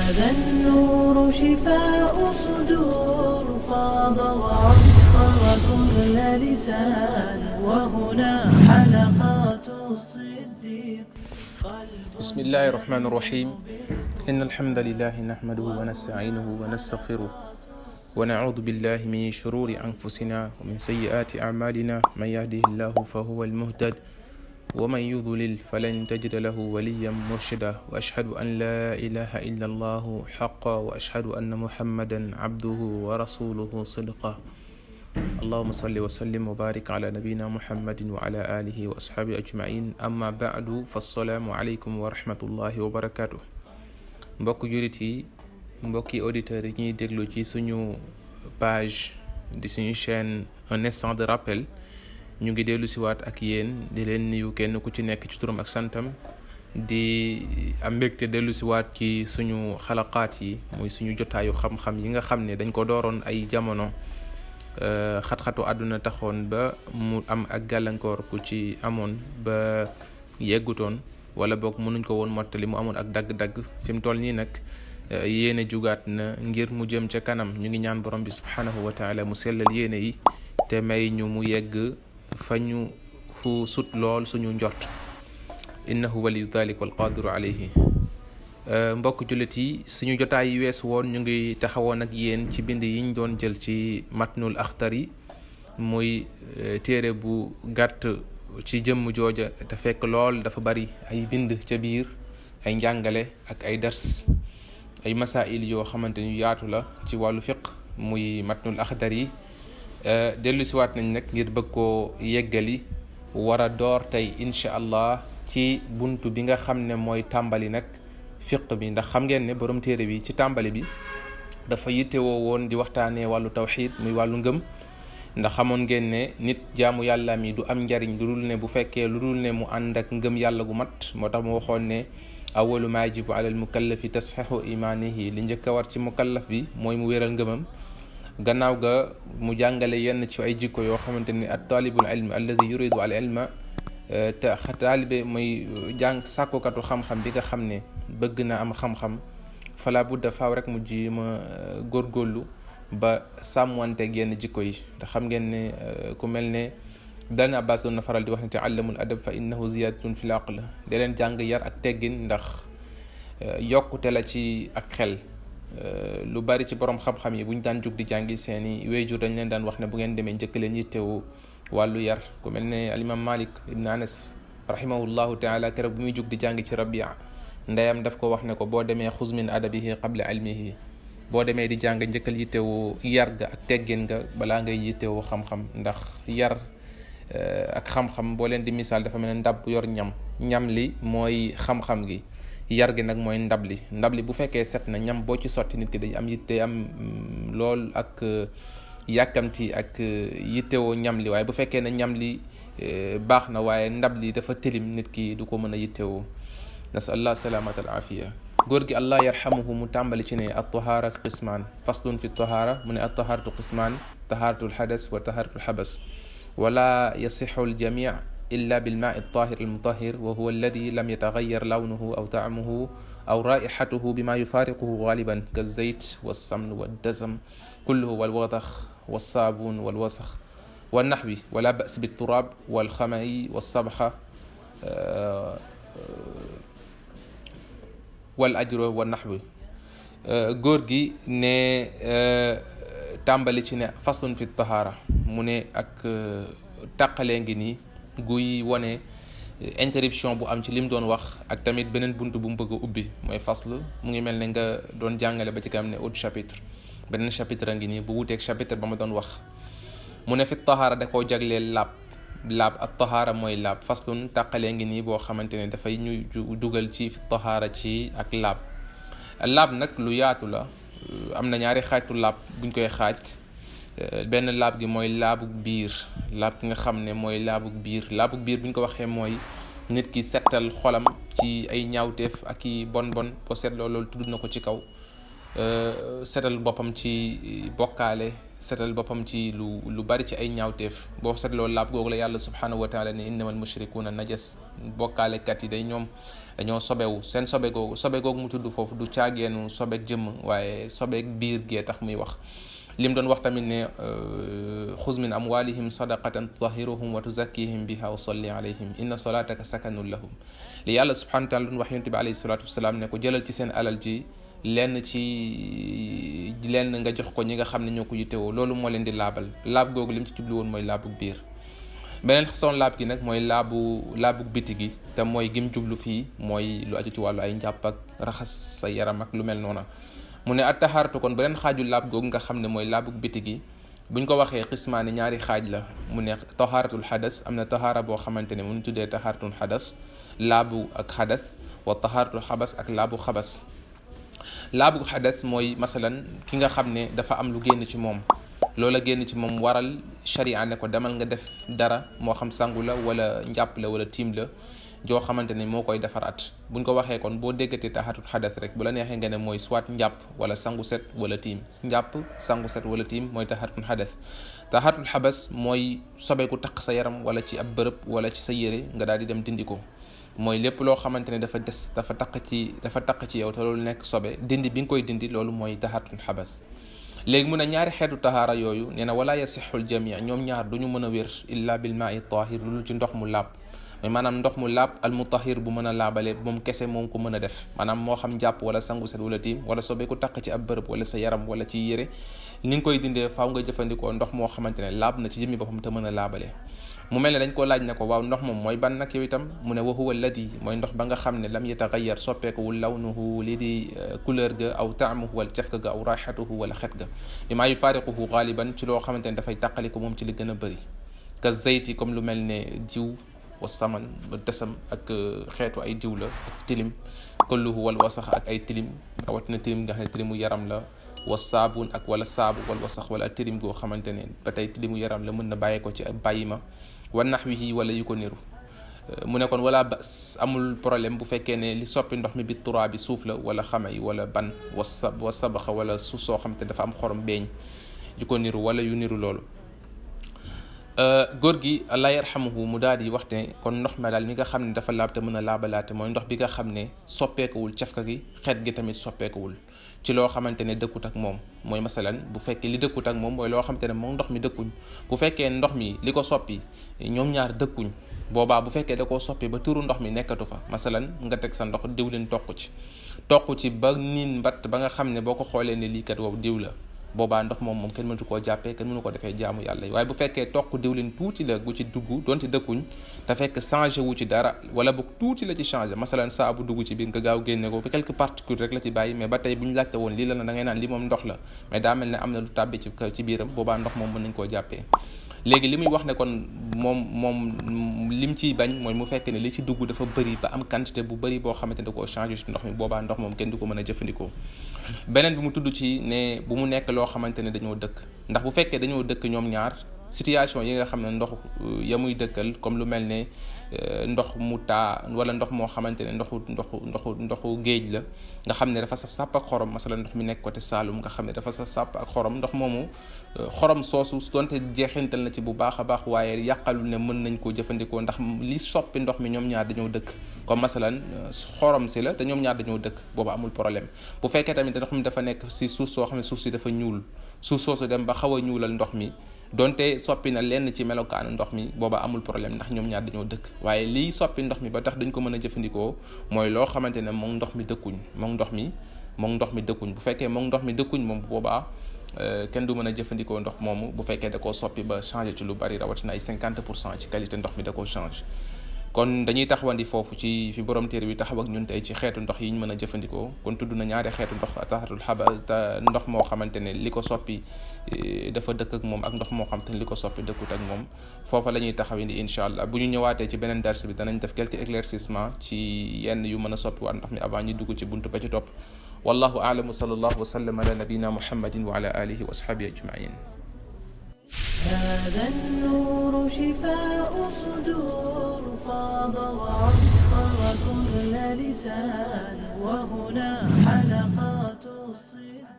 هذا النور شفاء صدور فاض وعطر كل لسان وهنا حلقات الصديق. بسم الله الرحمن الرحيم. إن الحمد لله نحمده ونستعينه ونستغفره ونعوذ بالله من شرور أنفسنا ومن سيئات أعمالنا. من يهده الله فهو المهتد ومن يضلل فلن تجد له وليا مرشدا. وأشهد أن لا إله إلا الله حقا وأشهد أن محمدا عبده ورسوله صدقا. اللهم صل وسلم وبارك على نبينا محمد وعلى آله وأصحابه أجمعين. أما بعد فالسلام عليكم ورحمة الله وبركاته. mbokk jullit yi, mbokki auditeurs yi ñuy déglu ci suñu page di suñu chaîne un instant de rappel, ñu ngi dellu siwaat ak yéen di leen nuyu kenn ku ci nekk ci turam ak santam, di am mbégte dellu siwaat ci suñu xalaqaat yi, muy suñu jotaayu xam-xam yi nga xam ne dañ ko dooroon ay jamono. Xat-xatu àdduna taxoon ba mu am ak gàllankoor ku ci amoon ba yeggutoon wala boog mënuñ ko woon mottali, mu amoon ak dagg-dagg. fi mu toll nii nag yéene jugaat na ngir mu jëm ca kanam. ñu ngi ñaan borom bi subhanahu wa taala mu sellal yéene yi te may ñu mu yegg fa ñu fu sut lool suñu njort. innahu waliyu dhalik wal qadiru alayhi. mbokk jullit yi, suñu jotaay yi wees woon ñu ngi taxawoon ak yéen ci bind yi ñu doon jël ci matnul axtari, muy téere bu gàtt ci jëmm jooja te fekk lool dafa bari ay bind ca biir, ay njàngale ak ay dars, ay masail yoo xamante ni yaatu la ci wàllu fiq, muy matnul axtari. dellu siwaat nañ nag ngir bëgg koo yeggali, war a door tey incha allah ci buntu bi nga xam ne mooy tàmbali nag fiq bi. ndax xam ngeen ne borom téere bi ci tàmbali bi dafa yittewoo woon di waxtaanee wàllu tawxid, muy wàllu ngëm. ndax xamoon ngeen ne nit jaamu yàlla mi du am njariñ lu dul ne bu fekkee lu dul ne mu ànd ak ngëm yàlla gu mat. moo tax mu waxoon ne awalu ma yajibu ala al mukallafi tasxiixu imaanihi, li njëkk a war ci mukallaf bi mooy mu wéral ngëmam. gannaaw ga mu jàngale yenn ci ay jikko yoo xamante ni at talibul ilm alladi yuridu al ilma, te taalibe mooy jàng sàkkukatu xam-xam bi nga xam ne bëgg na am xam-xam, fala budda faaw rek mu ji ma góorgóorlu ba sàmmanteeg yenn jikko yi. te xam ngeen ne ku mel ne Ibn Abbas doon na faral di wax ne ta'allamul adab fa innahu ziyadatun fil aql, da leen jàng yar ak teggin ndax yokkute la ci ak xel. lu bari ci borom xam-xam yi bu ñu daan jug di jàngi seeni wéyjur dañ leen daan wax ne bu ngeen demee njëkk leen yittewu wàllu yar. ku mel ne alimam Malik ibn Anas rahimahullahu taala, keroog bu muy jug di jàngi ci Rabia, ndeyam daf ko wax ne ko boo demee xuz min adabihi qabla ilmihi, boo demee di jàng njëkkal yittewu yar ga ak teggin nga balaa ngay yittewu xam-xam. ndax yar ak xam-xam boo leen di misaal dafa mel ne ndab yor ñam li mooy xam-xam gi, yar gi nag mooy ndab li bu fekkee set na, ñam boo ci sotti nit ki day am yitte am lool ak yàkkamti ak yittewoo ñam li. waaye bu fekkee ne ñam li baax na waaye ndab li dafa tilim, nit ki du ko mën a yittewoo. nasallah salaamata al afiya. góor gi allah yarhamuhu mu tàmbali ci ne at-tahaara qismaan, faslun fi at-tahaara. mu ne at-tahaaratu qismaan, tahaaratul hadas wa tahaaratul habas, wala yasixu al-jamii illa bilmaa at-taahir al-mutahhir wa huwa alladi lam yataghayyar lawnuhu aw ta'muhu aw raa'ihatuhu bima yufaariquhu ghaliban kaz-zayt was-samn wad-dazm kulluhu wal-wadax was-saabuun wal-wasax wan-nahwi, wala ba's bit-turaab wal-xamai was-sabxa wal ajro wa naxwi. góor gi ne tàmbali ci ne faslun fi tahaara, mu ne ak tàqalee ngi nii guy wane interruption bu am ci lim doon wax, ak tamit beneen buntu bu mu bëgg a ubbi mooy fasl. mu ngi mel ne nga doon jàngale ba ci kanam ne autre chapitre, beneen chapitre a ngi nii bu wuteeg chapitre ba ma doon wax. mu ne fi tahaara da koo jagleel laab ak tahaara mooy laab. faslun tàqalee ngi nii boo xamante ne dafay ñu dugal ci fi tahaara ci ak laab nag lu yaatu la. am na ñaari xaajtu laab buñ koy xaaj. benn laab gi mooy laabug biir, laab gi nga xam ne mooy laabug biir buñ ko waxee mooy nit ki settal xolam ci ay ñaawteef ak i bon boo seetloo loolu tudd na ko ci kaw. setal boppam ci bokkaale, setal boppam ci lu bari ci ay ñaawteef boo setloo laab googu la yàlla subhanahu wa taala ne innamal mushrikuuna najas bokkaalekat yi day ñoom dañoo sobewu seen sobe googu mu tudd foofu du caageenu sobeek jëmm waaye sobeek biir gee tax muy wax lim doon wax tamit ne xuz min amwalihim sadaqatan tutahhiruhum wa tuzakkihim biha wa salli alayhim inna salataka sakanun lahum li yàlla subhanahu wa taala doon wax yonent bi alayhi salatu wasalaam ne ko jëlal ci seen alal ji lenn nga jox ko ñi nga xam ne ñoo ko yittewoo loolu moo leen di laabal laab googu lim ci jublu woon mooy laabu biir beneen façon laab gi nag mooy laabu biti gi te mooy gim jublu fii mooy lu aju ci wàllu ay njàpp ak raxas sa yaram ak lu mel noona mu ne at taxaaratu kon beneen xaaju laab googu nga xam ne mooy laabu biti gi buñ ko waxee xismaani ñaari xaaj la mu ne tahaaratul xadas am na tahaara boo xamante ne mu ñu tuddee tahaaratul xadas laabu ak xadas wa tahaaratul xabas ak laabu xabas laabu xadas mooy masalan ki nga xam ne dafa am lu génn ci moom loola génn ci moom waral sharia ne ko demal nga def dara moo xam sangu la wala njàpp la wala tiim la joo xamante ne moo koy defaraat buñ ko waxee kon boo déggatee taxatul xadas rek bu la neexee nga ne mooy soit njàpp wala sangu set wala tiim njàpp sangu set wala tiim mooy taxatul xadas taxatul xabas mooy sobeeku taq sa yaram wala ci ab bërëb wala ci sa yére nga daal di dem dindi ko mooy lépp loo xamante ne dafa des dafa taq ci yow te loolu nekk sobe dindi bi nga koy dindi loolu mooy taxatul xabas léegi mun a ñaari xeetu tahaara yooyu nee na wala yasixul jamia ñoom ñaar duñu mën a wér illa bil maa i tahir lu ci ndox mu laab mais maanaam ndox mu laab al mutahhir bu mën a laabale moom kese moom ko mën a def maanaam moo xam jàpp wala sangu set wala tiim wala sobe ku taq ci ab bërëb wala sa yaram wala ci yére ni nga koy dindee faaw nga jëfandikoo ndox moo xamante ne laab na ci jëmmi boppam te mën a laabale mu mel ne dañ ko laaj ne ko waaw ndox moom mooy ban nag yow itam mu ne wa huwa alladi mooy ndox ba nga xam ne lam yataxayyar soppeekuwul lawnuhu lii di couleur ga aw taamuhu wala cafka ga aw raixatuhu wala xet ga bi maa yufaariquhu gaaliban ci loo xamante ne dafay tàqali ko moom ci li gën a bëri ka zayti comme lu mel ne diw wa saman ba desam ak xeetu ay diw la ak tilim kulluhu wal wasax ak ay tilim rawatina tilim nga xam ne tilimu yaram la wa saabun ak wala saabu wal wasax wala tilim goo xamante ne ba tey tilimu yaram la mën na bàyyee ko ci bàyyi ma wa naxwihi wala yu ko niru mu ne kon wala bas amul problème bu fekkee ne li soppi ndox mi bi turaa bi suuf la wala xamay wala ban wa sabaxa wala suuf soo xamante ne dafa am xorom beeñ yu ko niru wala yu niru loolu góor gi allah yarhamuhu mu daal di wax ne kon ndox ma daal mi nga xam ne dafa laab te mën a laabalaate mooy ndox bi nga xam ne soppeekuwul cafka gi xeet gi tamit soppeekuwul ci loo xamante ne dëkkut ak moom mooy masalan bu fekkee li dëkkut ak moom mooy loo xamante ne moom ndox mi dëkkuñ bu fekkee ndox mi li ko soppi ñoom ñaar dëkkuñ boobaa bu fekkee da koo soppi ba turu ndox mi nekkatu fa masalan nga teg sa ndox diwlin toq ci ba niin mbatt ba nga xam ne boo ko xoolee ne lii kat wow diw la boobaa ndox moom kenn mënatu koo jàppee kenn mënu ko defee jaamu yàlla yi waaye bu fekkee toq diwlin tuuti la gu ci dugg donte dëkkuñ te fekk changé wu ci dara wala bu tuuti la ci changé masalan saabu dugg ci biir nga gaaw génne ko ba quelques particules rek la ci bàyyi mais ba tey bu ñu laajte woon lii la na da ngay naan li moom ndox la mais daa mel ne am na lu tàbbi ci biiram boobaa ndox moom mën nañ koo jàppee léegi li muy wax ne kon moom lim ciy bañ mooy mu fekk ne li ci dugg dafa bëri ba am quantité bu bëri boo xamante ne da koo changé ci ndox mi boobaa ndox moom kenn du ko mën a jëfandikoo beneen bi mu tudd ci ne bu mu nekk loo xamante ne dañoo dëkk ndax bu fekkee dañoo dëkk ñoom ñaar situation yi nga xam ne ndox ya muy dëkkal comme lu mel ne ndox mu taa wala ndox moo xamante ne ndoxu géej la nga xam ne dafa saf sàpp ak xorom masala ndox mi nekk côté Saalum nga xam ne dafa saf sàpp ak xorom ndox moomu xorom soosu donte jeexintal na ci bu baax a baax waaye yàqalul ne mën nañ koo jëfandikoo ndax li soppi ndox mi ñoom ñaar dañoo dëkk comme masalan xorom si la te ñoom ñaar dañoo dëkk boobu amul problème bu fekkee tamit ndox mi dafa nekk si suuf soo xam ne suuf si dafa ñuul suuf soosu dem ba xaw a ñuulal ndox mi donte soppi na lenn ci melokaanu ndox mi booba amul problème ndax ñoom ñaar dañoo dëkk waaye liy soppi ndox mi ba tax dañ ko mën a jëfandikoo mooy loo xamante ne moom ndox mi dëkkuñ bu fekkee moom ndox mi dëkkuñ moom boobaa kenn du mën a jëfandikoo ndox moomu bu fekkee da koo soppi ba changé ci lu bari rawatina ay 50% ci qualité ndox mi da koo changé kon dañuy taxawandi foofu ci fi borom téere bi taxaw ak ñun tey ci xeetu ndox yi ñu mën a jëfandikoo kon tudd na ñaari xeetu ndox taxatul xaba te ndox moo xamante ne li ko soppi dafa dëkk ak moom ak ndox moo xamante ne li ko soppi dëkkut ak moom foofa la ñuy taxawandi incha allah bu ñu ñëwaatee ci beneen dars bi danañ def quelques éclaircissements ci yenn yu mën a soppi waat ndox mi avant ñu dugg ci buntu ba ci topp wallahu a'lam wa sallallahu wa sallam ala nabina muhammadin wa ala alihi wa ashabihi ajma'in. هذا النور شفاء صدور فاض وعطر كل لسان وهنا حلقات الصدق